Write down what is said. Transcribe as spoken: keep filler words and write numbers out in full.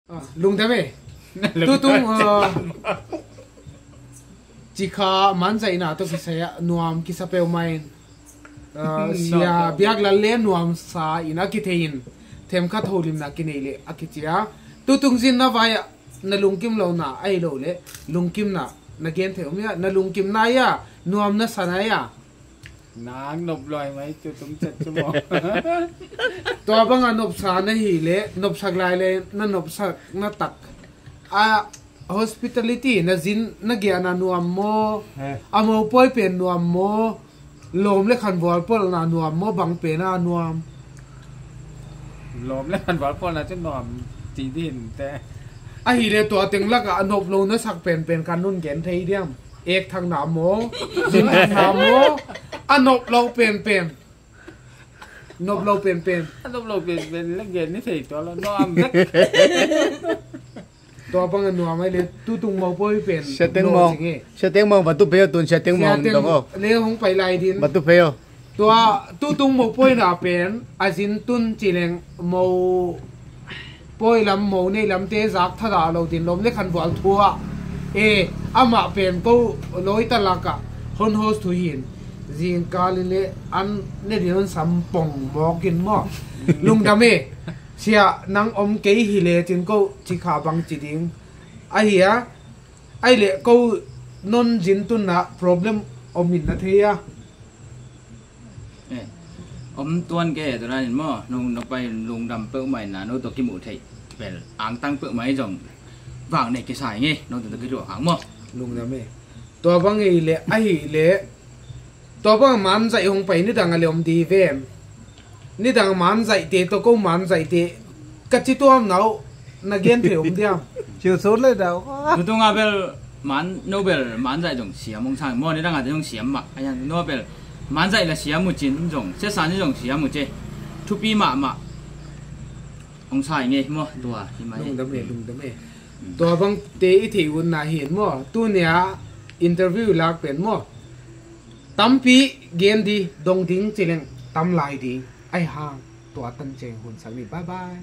Ah, lungdam e. Tutung, ah, cikha manzaihna tawh kisai ah nuam kisa peuhmah in, ah, sia biaklal le nuamsa in a kithei in themkhat holimna kinei leh a kici a. Tutung zin na vai ah na lungkim lohna ahi lo leh lungkimna na gen thei om hia? Na lungkimna hia, nuamna sa na hia? Nang nop lua mai tutung ciat cu maw? Tua bangah nopsa na hih leh nopsak lai le na nopsak na tak a, hospitality na zin na giahna nuam maw? A mopawi pen nuam maw? Lawm le khanvual pawlna nuam maw? Bang pen a nuam? Lawm le khanvual pawlna cu nuam ti ding te. Ahi leh tua teng lakah a nop lo na sak penpen kan nun gen thei diam? Ek thakna maw? Zin thakna maw? A nop lo penpen. Nop lo penpen. A nop lo penpen le gen ni thei tua lo nuam vek. Tua bang a nuam ai le tutung mopawi pen. Siateng mong. Siateng mong batu peo tun siateng mong dong o. Le hong pai lai din. Batu peo. Tua tutung mopawina pen a zin tun cileng mo pawi lam mo nei lamte zak thadah lo din lawm le khanvual thu ah. E, amah pen ko lawita lakah hon host thu hin zingkal in le an ne din hon sam pong mawk in maw? Lungdam e. Sia nang om kei hi le cin ko cikha bang ci ding ahi a. Ai le ko non zin tunna problem om in na thei a. Eh, om tuan ke tu nan in maw, nung no pai lungdam peuhmah in na no to kimu thei pel angtang peuhmah in zong vang nei kisai nge, no to kiluah hang maw. Lungdam e. Tua bang ei le ahi le. Tua bang manzaih hong pai nidang a le om di ven. Nidang manzaihte tawh ko manzaihte ka ci tuam nau na gen thei om diam? Ciu sut le dau. Tutung a bel man no bel manzaih zong siam hong sang maw, nidang a te zong siam mah. Ayan no bel manzaih la siam uh cin zong sesa ni zong siam uh ce. Thupi mahmah hong sai ngei maw tua hi mah. Lungdam e, lungdam e. Tua bangte i theih unna hin maw, tunia interview lak pen maw, tampi gen di dong ding cileng tam lai ding ai hang tua tan ceng hun sak ni. Bye bye.